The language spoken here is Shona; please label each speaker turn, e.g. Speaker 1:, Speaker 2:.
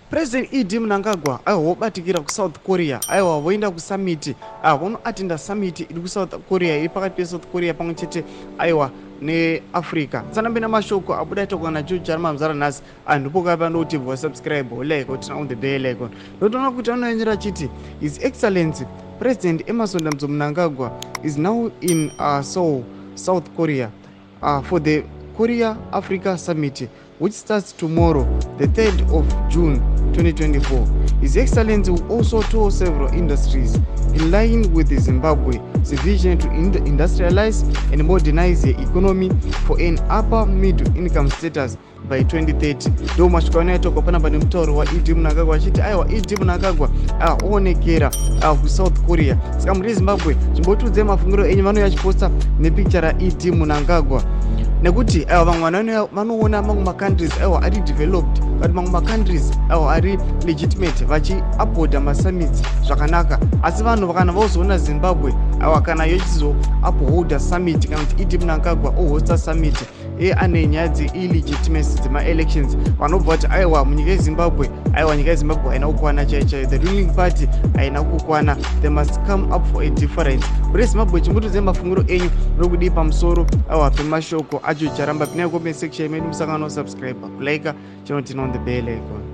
Speaker 1: President ED Mnangagwa, aiwa, vobatikira kuSouth Korea. Aiwa, voenda kusummit, vonoatenda summit iri kuSouth Korea, iri pakati peSouth Korea pamwe chete, aiwa, neAfrica. Tsanambe namashoko abuda takuwa nacho charamba muzara nhasi. Anhu pokapa ndokuti bva subscribe, like, turn on the bell icon. Ndotoona kuti anoenyera achiti His Excellency President Emmerson Dambudzo Mnangagwa is now in Seoul, South Korea, for the Korea Africa Summit, which starts tomorrow, the 3rd of June 2024. His Excellency will also tour several industries in line with the Zimbabwe's vision to industrialize and modernize the economy for an upper middle income status by 2030. Ndo masvika anoitwa panapa nemutauro waED Mnangagwa achiti, aiwa, ED Mnangagwa oonekera kuSouth Korea. Saka muri Zimbabwe, zvimbotiudzai mafungiro enyu. Vanouya achiposta nepicture raED Mnangagwa nekuti, aiwa, vamwe vanhu vanoona mamwe macountries, aiwa, ari developed, but mamwe macountries, aiwa, ari legitimate vachiupholda masummits zvakanaka. Asi vanhu kana vozoona Zimbabwe, aiwa, kana yochizoupholda summit, kana kuti ED Mnangagwa ohosta summit iye ane nyaya dzeillegitimacy dzemaelections, vanobva kuti, aiwa, munyika yeZimbabwe, aiwa, nyika yeZimbabwe haina kukwana chai chaiyo. The ruling party haina kukwana. They must come up for a difference. Muri Zimbabwe, chimbotiudzai mafungiro enyu muri kudii pamusoro, aiwa, pemashoko acho. Charamba pinai comment section medu. Musangano, subscribe, kulike, chino turn on the bell icon.